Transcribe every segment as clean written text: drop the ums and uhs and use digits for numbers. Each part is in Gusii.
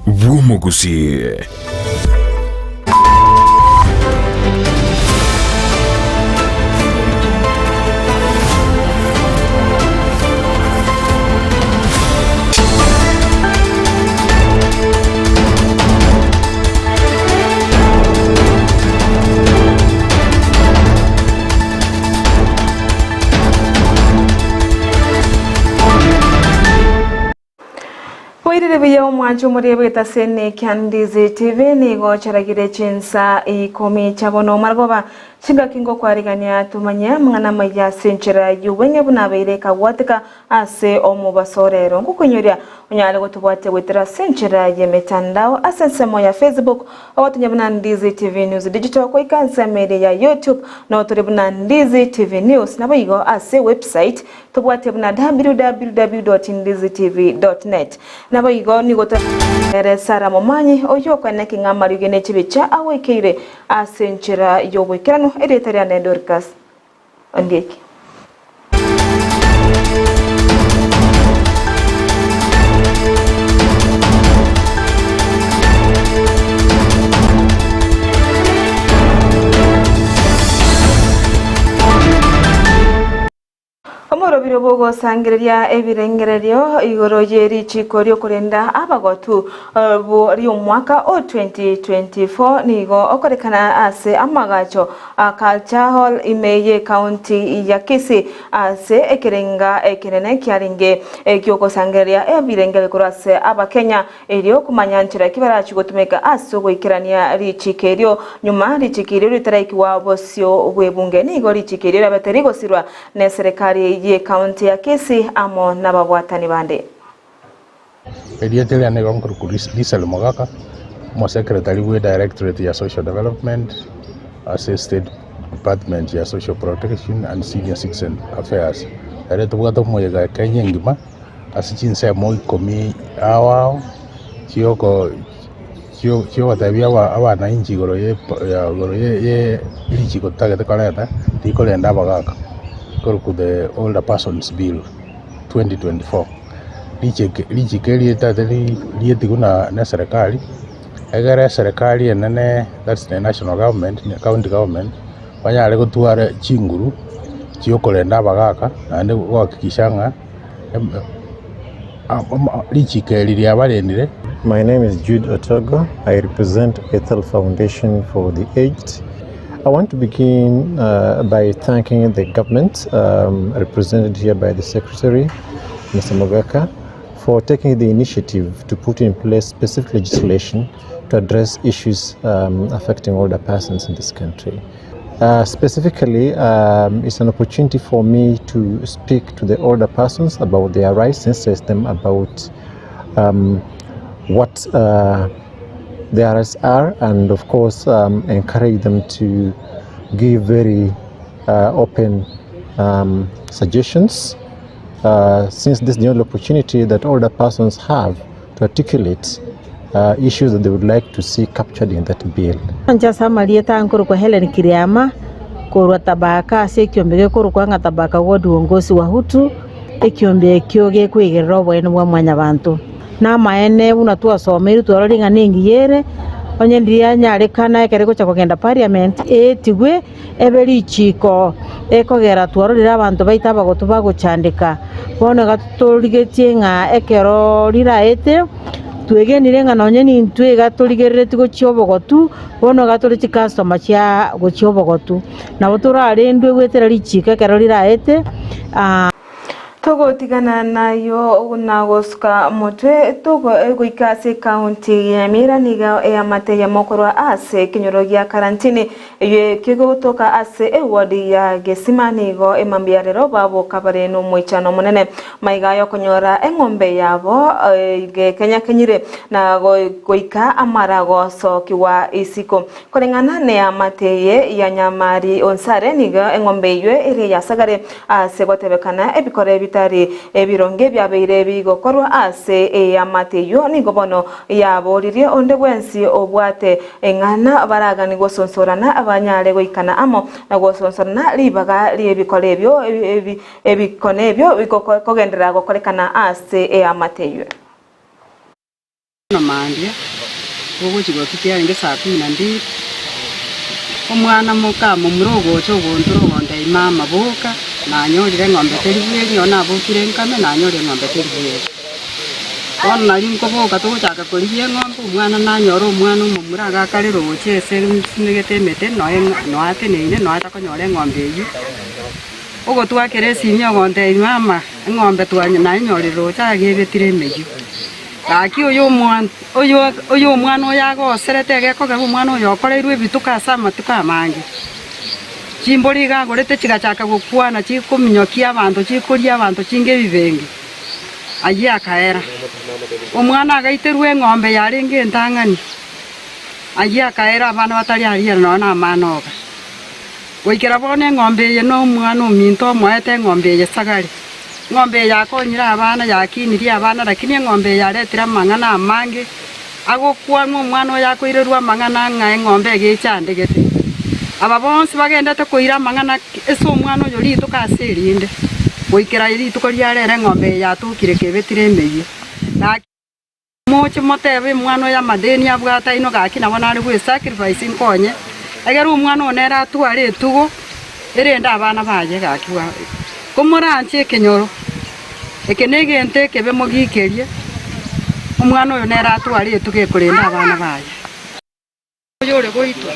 bw'Omogusii. Boirire buya omwancho omorebe ase Nekia Ndizi TV nigo charagire chinsa ikomi chia bono omargoba chingaki ngokwarigania tumanye amang'ana amaya ase enchera y'obweng'e buna abeire ekagwateka Ase omobaso o rero ngokoinyoria onyare gotobwatia goetera ase enchera y'emetandao ase ensemo ya Facebook ogotonya buna Ndizi TV News Digital goika ensemo eria ya YouTube noo tore buna Ndizi TV News naboigo ase website tobwatie buna www.ndizitv.net Naboigo nigo ere Sarah Momanyi oyio okoeneki ng'a amariogi ne chibicha agoikeire ase enchera y'oboikeranu erieta riane Dorcas Ondieki. Omorobiro bw'ogosangereria ebirengererio igoro ye richiiko ri'okorenda abagotu ri'omwaka o 2024 nigo okorekana ase amagacho a Culture Hall ime y'ecounty ya Kisii ase ekerenga ekenene kiarenge eki'ogosangereria ebirengererio korwa ase Abakenya Erio komanya nchera ki barachie gotumeka ase ogoikerania richiiko erio. Nyuma richiiko erio ritaraikigwa bosio bw'ebunge, nigo richiiko erio riabete rigosirwa neserekari y'ecounty ya Kisii amo nababwatani bande. Erieta eria nigo nkorokwa Lisel Mogaka, omosecretary bwe Directorate ya Social Development ase State Department ya Social Protection and Senior Citizen Affairs. Ere tobwate omoyega Kenya engima. Ase chinsemo ikomi ao ao chioko chiogotebia abanainchi igoro igoro ye richiko totagete koreta, rikorenda abagaka, rikorokwa the older persons bill 2024. Richiko richiko eri ritagete rietigwe na na eserekari, egere eserekari enene that's the national government, county government, banyare gotwara chinguru chiokorenda abagaka naende gohakikisha ng'a. Richiko eri riabarendire. My name is Jude Otogo. I represent Ethel Foundation for the Aged. I want to begin uh, by thanking the government, um, represented here by the Secretary, Mr. Mogaka, for taking the initiative to put in place specific legislation to address issues um, affecting older persons in this country. Uh, specifically, um, it's an opportunity for me to speak to the older persons about their rights, sensitize them about um, what uh, their rights are, and of course, um, encourage them to give very uh, open um, suggestions. Uh, since this is the only opportunity that older persons have to articulate uh, issues that they would like to see captured in that bill. Inche ase amarieta aya nkorokwa Hellen Kiriama, korwa Tabaka ase ekiombe gekorokwa ng'a Tabaka Ward Uongozi wa Hutu, ekiombe ekio gekoigerera oboene bwa mwanyabanto. Namaene buna twasomeirwe twarorire ng'a nengiya ere, onye ndiria yanyarekana ekero egocha kogenda parliament, eetigwe ebe richiiko ekogera twarorire abanto baito abagotu bagochandeka. Bono iga torigetie ng'a ekero riraete, twegenire ng'a nonye nintwe iga torigereretie gochia obogotu, bono iga tore chicustomer chia gochia obogotu. Nabo torarendwe goetera richiiko ekero riraete. Togotigana nayio na gosuka motwe goika ase ekaunti ya Nyamira nigo eamate eyemo korwa ase ekenyoro gia Karantini eyio kegotoka ase eward ya Gesima nigo emambia ya rero baboka bare nomoichano omonene maiga yokonyora eng'ombe yabo gekenyakenyire na goika amara gosokigwa isiko. Koreng'ana neamate eye ya Nyamari Onsare nigo eng'ombe eyio ere eyasagare ase gotebekana ebikore bitari ebironge biabeire bigokorwa ase eamate eyio nigo bono yaboririe onde bwensi obwate eng'ana baragani gosonsorana banyare goikana amo na gosonsorana ribaga riebikore ebio ebikone ebio bikogenderera gokorekana ase eamate eyio. Bono mambia, bogochia gotukia arenge saa kumi na mbili, omwana moka momura ogocha ogontura ogontebia mama boka, nanyorire eng'ombe teri bweri nonye nabokire nkame nanyorire eng'ombe teri bweri. Bono nario nkoboka togochaka korigia eng'ombe, omwana nanyora omwana omomura iga akare roche ase nsimegete emete noe noe ateneine noe atakonyora eng'ombe eywo. Ogotwakera esimi ogontebia mama eng'ombe twanye nayenyorire roche iga ebetire emeyio. Gaki oyo omwan oyo oyo omwana oyo agoserete egekogera omwana oyo okoreirwe ebituko ase amatuko amange. Chimbori iga agorete chigachaka gokwana chikominyokia abanto chikoria abanto chinga ebibenge, ayio akaera. Omwana agaiterwa eng'ombe yarenge entang'ani, ayio akaera abana batari aria nonya na amana oga. Goikera bono eng'ombe eye nomwana ominto omoete eng'ombe eye sagare. Eng'ombe eye yakonyire abana, yakinirie abana, lakini eng'ombe eye yaretire amang'ana amange agokwanwa omwana oyo akoirerwa amang'ana ng'a eng'ombe eye echandegete. Aba bonsi bagendete koira amang'ana ase omwana oyo rituko ase erinde, goikera rituko ria rero eng'ombe eye yatokire kebetire emeyio. Gaki. Moche motebe omwana oyo amadeni abwate aino gaki nabo nare gwe sacrifice nkonye, egere omwana one ere atware etugo erende abana baye gaki komoranche ekenyoro eke ne egento ekebe mogikerie omwana oyo nere atware etugo ekorenda abana baye. Oyo ore goitwa,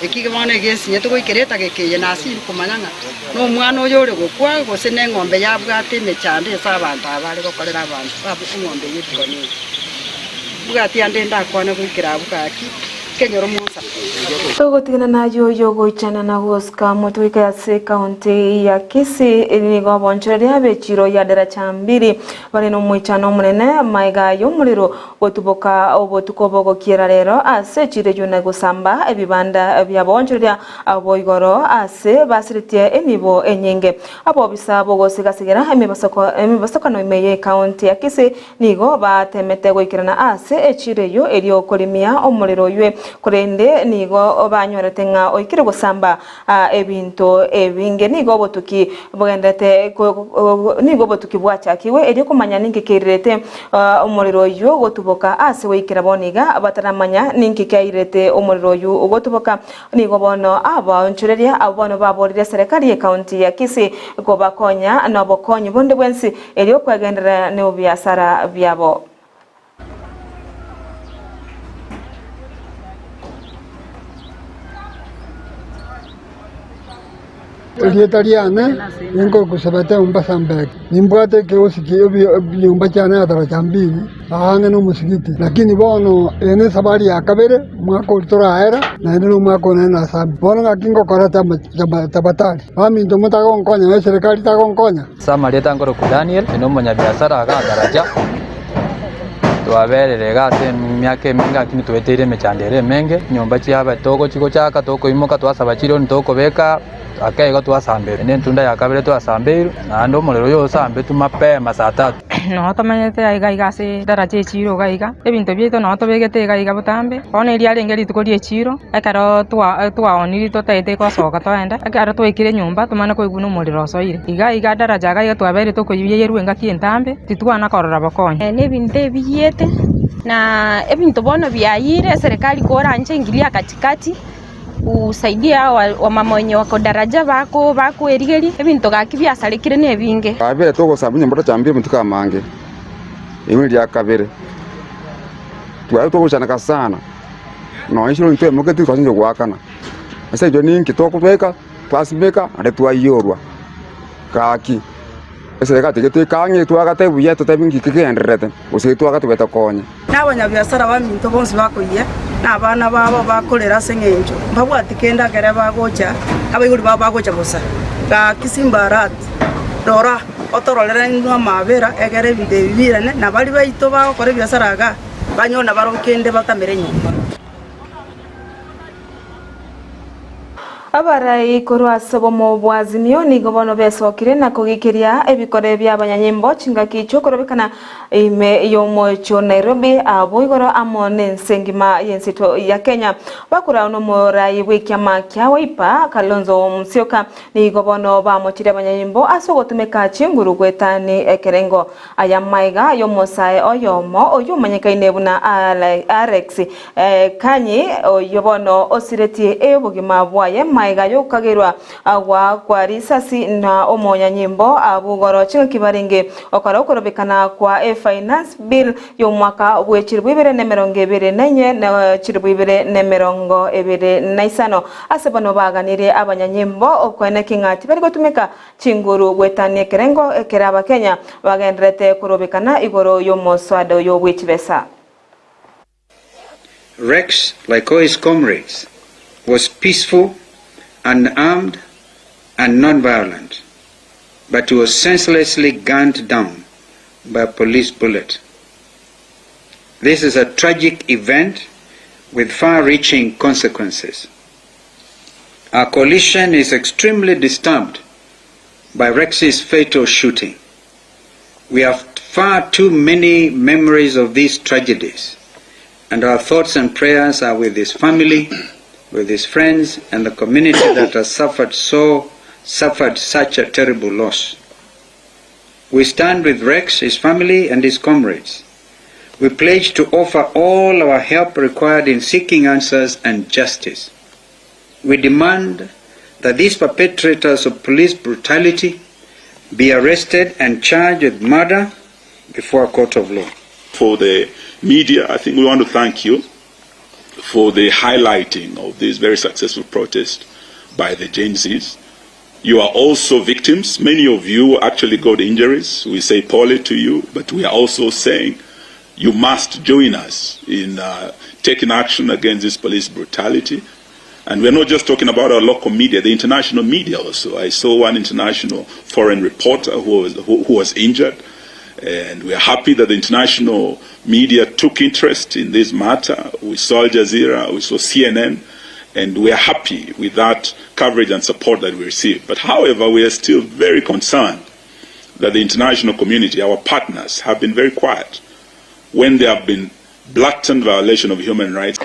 eki bono egesinyete goikera etageka eye nasiri komanya ng'a nomwana oyo ore gokwa, gose neng'ombe yabwate emechando ase abanto aba are gokorera abanto aba eng'ombe eye ebikone ebi. Mbwati ande ndakwane goikera abwo gaki, kenyoro monsa. Togotigana naye oyo goichana na gosika motwe ase ekaunti ya Kisii nigo obonchoreria b'echiro ya Daraja Mbili bare nomoichano omonene maega y'omorero Gotuboka obotuko bogokiera rero ase chiira eyio na gosamba ebibanda bi'abaonchoreria abo igoro ase basiretie enibo enyinge. Abobisa b'ogosigasigera emebasokano ime y'ecounty ya Kisii nigo batemete goikerana ase echiira eyio erio korimia omorero oywe, korende nigo banyorete ng'a oikire gosamba ebinto ebinge. Nigo obotuki bogenderete nigo obotuki bwachakigwe erio komanya ninki keirerete omorero oyio gotuboka ase goikera bono iga bataramanya ninki kiairerete omorero oyio gotuboka. Nigo bono abaonchoreria abwo bono baborire eserekari y'ecounty ya Kisii kobakonya nobokonyi bonde bwensi erio kwegenderera nebiasara biabo. Erieta riane ninkokusabete Mombasa Mbeke, nimbwate ekeosi enyomba chiane ya daraja mbili ang'e na omosigiti, lakini bono eye ne esabari ya kabere omwaka oria toraera naende na omwaka one nasambe. Bono ng'aki ngokora tabatari, baminto motagonkonya na eserekari tagonkonya. Ase amarieta nkorokwa Daniel, inde omonyabiasara iga Daraja, twaberire iga ase emiaka emenge lakini tweteire emechando ere emenge, chinyomba chiabe togochi gochaka tokoimoka twasaba chironi tokobeka ake igo twasamberwa. Eye ne etunda ya kabere twasambeirwe, naende omorero oyo osambetwe mapema saa tatu. Noo tomenyete aiga iga ase daraja echiiro iga iga, ebinto biaito noo tobegete iga iga botambe, bono erio riarenge rituko ria echiiro, ekero twa twaoniri totaete gosoka toende, ekero twaikire nyomba tomanye koigwa buna omorero osoire. Iga iga daraja iga iga twabeire tokoyiyerwa engaki entambe, titwana korora bokonyi. Na ebinto ebiyete, na ebinto bono biayire, eserekari koranche ingilia katikati. Usaidia hawa wamama wenye wako daraja bako bakoerigeria ebinto gaki biasarekire nebinge. Twabire togosamba nyomba tochambire amatuko amange, ime ria kabere, tware togochandeka sana, nonya chironi twemoketi twachencha goakana, ase eng'encho ninki tokobeka twasimeka naende twaiyorwa, gaki eserekari tiga toike ang'e twagate buya totebi nki kegendererete gose twagate buya tokonye. Na abanyabiasara baminto bonsi bakoyia, na abana babo bakorera ase engencho mbabwati kende ekero bagocha, abaibori babo bagocha bosa. Gaki Simbarati, rora, otororere inwe amaabera, egere ebinto ebi biirane, na baria baito bagokora ebiasara igaa banyore nabarabwo kende batamere nyomba. Abarai korwa ase obomo bwa Azimio nigo bono besokire na kogikiria ebikore bi'abanyanyimbo chingaki chi'okorobekana ime y'omochie o Nairobi abwo igoro amo nense engima y'ensito ya Kenya. Bakorao nomorai bw'ekiama kia Wiper Kalonzo Musyoka nigo bono bamochire abanyanyimbo ase ogotumeka chinguru goetani ekerengo. Aya maiga y'omosae oyomo oyio omanyekaine buna Alex Kanyi, oyio bono osiretie obogima bwaye maiga y'okokagerwa goakwa risasi na omonyanyimbo abwo igoro chingaki barenge okora okorobekana kwa Finance Bill y'omwaka bwe chilifu ibere na emerongo ebere na inye na chilifu ibere na emerongo ebere na isano. Ase bono baganirie abanyanyimbo okoeneki ng'a tibari gotumeka Chinguru goetania ekerengo ekere Abakenya bagendererete korobekana igoro y'omoswada oyo bw'echibesa. Rex, like all his comrades, was peaceful, unarmed and non-violent, but he was senselessly gunned down by a police bullet. This is a tragic event with far-reaching consequences. Our coalition is extremely disturbed by Rex's fatal shooting. We have far too many memories of these tragedies, and our thoughts and prayers are with his family, with his friends, and the community that has suffered so suffered such a terrible loss. We stand with Rex, his family, and his comrades. We pledge to offer all our help required in seeking answers and justice. We demand that these perpetrators of police brutality be arrested and charged with murder before a court of law. For the media, I think we want to thank you for the highlighting of this very successful protest by the Gen Zs. You are also victims. Many of you actually got injuries. We say pole to you, but we are also saying you must join us in uh, taking action against this police brutality. And we're not just talking about our local media, the international media also. I saw one international foreign reporter who was, who, who was injured. And we are happy that the international media took interest in this matter. We saw Al Jazeera, we saw CNN, and we are happy with that coverage and support that we received. But however, we are still very concerned that the international community, our partners, have been very quiet when there have been blatant violation of human rights.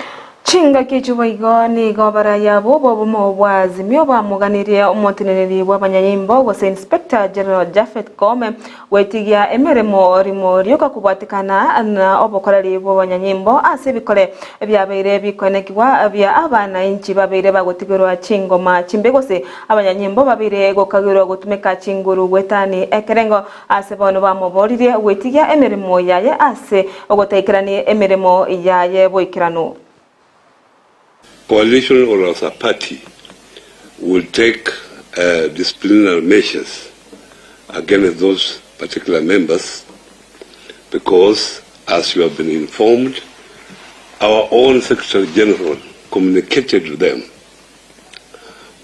Chingaki echio boigo nigo abarai abwo b'obomo bwa Azimio bamoganirie omoteneneri bw'abanyanyimbo gose Inspector General Japhet Koome gwetigia emeremo rimo rioka kobwatekana na obokoreri bw'abanyanyimbo ase ebikore biabeire bikoenekigwa bia abanainchi babeire bagotigerwa chingoma chimbe gose abanyanyimbo babeire gokagerwa gotumeka chinguru goetani ekerengo Ase bono bamoboririe gwetigia emeremo yaye ase ogotaikerania emeremo yaye boikeranu. Coalition or as a party will take disciplinary measures against those particular members because as you have been informed our own Secretary General communicated to them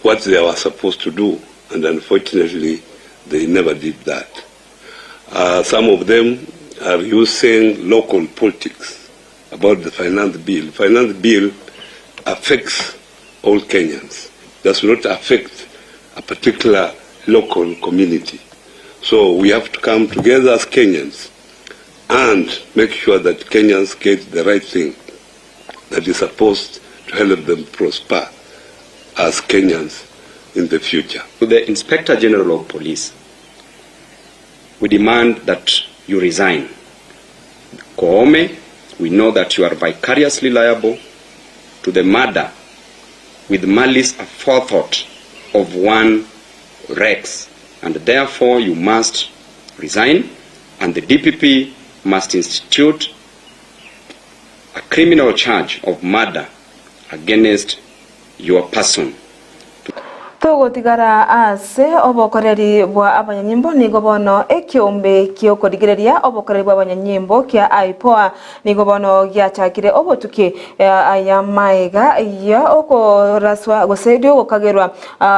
what they were supposed to do and unfortunately they never did that. Uh, some of them are using local politics about the finance bill. Finance bill affects all Kenyans, does not affect a particular local community. So we have to come together as Kenyans and make sure that Kenyans get the right thing that is supposed to help them prosper as Kenyans in the future. To the Inspector General of Police, we demand that you resign. Koome, we know that you are vicariously liable to the murder with malice aforethought of one Rex, and therefore you must resign, and the DPP must institute a criminal charge of murder against your person. Togotigara ase obokoreri bwa abanyanyimbo nigo bono ekeombe ki'okorigereria obokoreri bw'abanyanyimbo kia IPOA nigo bono giachakire obotuki aya maega ya okoraswa gose riogokagerwa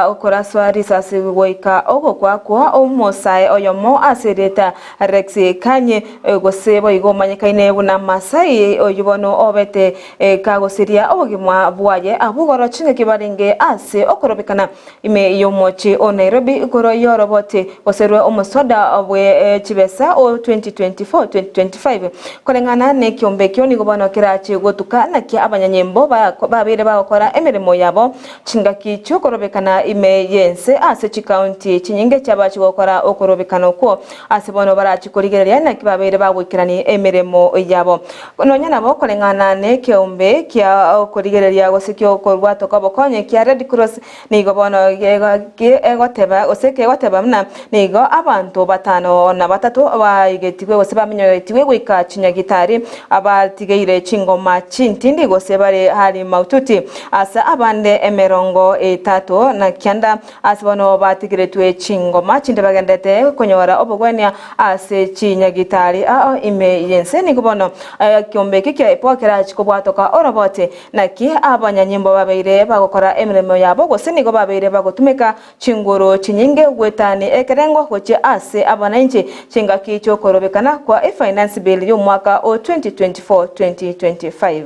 okoraswa risasi goika ogokwa kwa omosae oyomo ase erieta Rex Kanye gose boigo omanyekaine buna Masai oyio bono obete Ekagosiria obogima bwaye abwo igoro chingaki barenge ase okorobekana ime y'omochie o Nairobi igoro y'oroboti gose rwe omoswada bwe chibesa o 2024-2025. Koreng'ana nekiombe ekio nigo bono kerache gotuka naki abanyanyimbo babeire bagokora emeremo yabo chingaki chi'okorobekana ime y'ense ase chikaunti chinyinge chiabachi gokora okorobekana okwo ase bono barachi korigereria naki babeire bagoikerania emeremo yabo. Nonya nabo koreng'ana nekeombe kia okorigereria gose ki'okorwatoka obokonyi kia Red Cross nigo bono egoteba gose kegoteba buna nigo abanto batano na batato baigetigwe gose bamenyogetigwe goika chinyagitari abatigeire chingoma chintindi gose bare hali maututi ase abande emerongo etato na kianda Ase bono batigeretwe chingoma chinde bagendete konyora obogwenia ase chinyagitari ao ime y'ense. Nigo bono ekiombe eke kia Epoa kerachi kobwatoka orobote. Naki abanyanyimbo babeire bagokora emeremo yabo gose nigo babeire bagotumeka chinguru chinyinge gwetani ekerengo gochia ase abananchi chingaki chi'okorobekana kwa efinance bill y'omwaka o 2024-2025.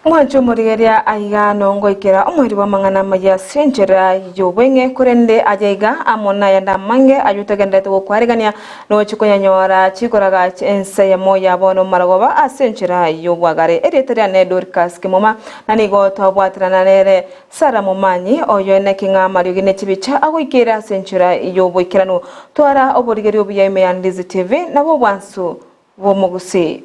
Mwanche omorigereria aiga nongoikera omoerio bw'amang'ana amaya ase enchera y'obweng'e, korende aye iga amo nayande amange ayio togendererete gokwarigania, nochie koyanyora chikoraga ense eyemo ya bono marogoba ase enchera y'obwagare. Erieta riane Dorcas Kimuma, na nigo twabwaterana nere Sarah Momanyi, oyo naki ng'a amariogi ne chibicha agoikeire ase enchera y'oboikeranu. Twara oborigereria obuya ime ya Ndizi TV, nabwo obwansu bw'omogusii.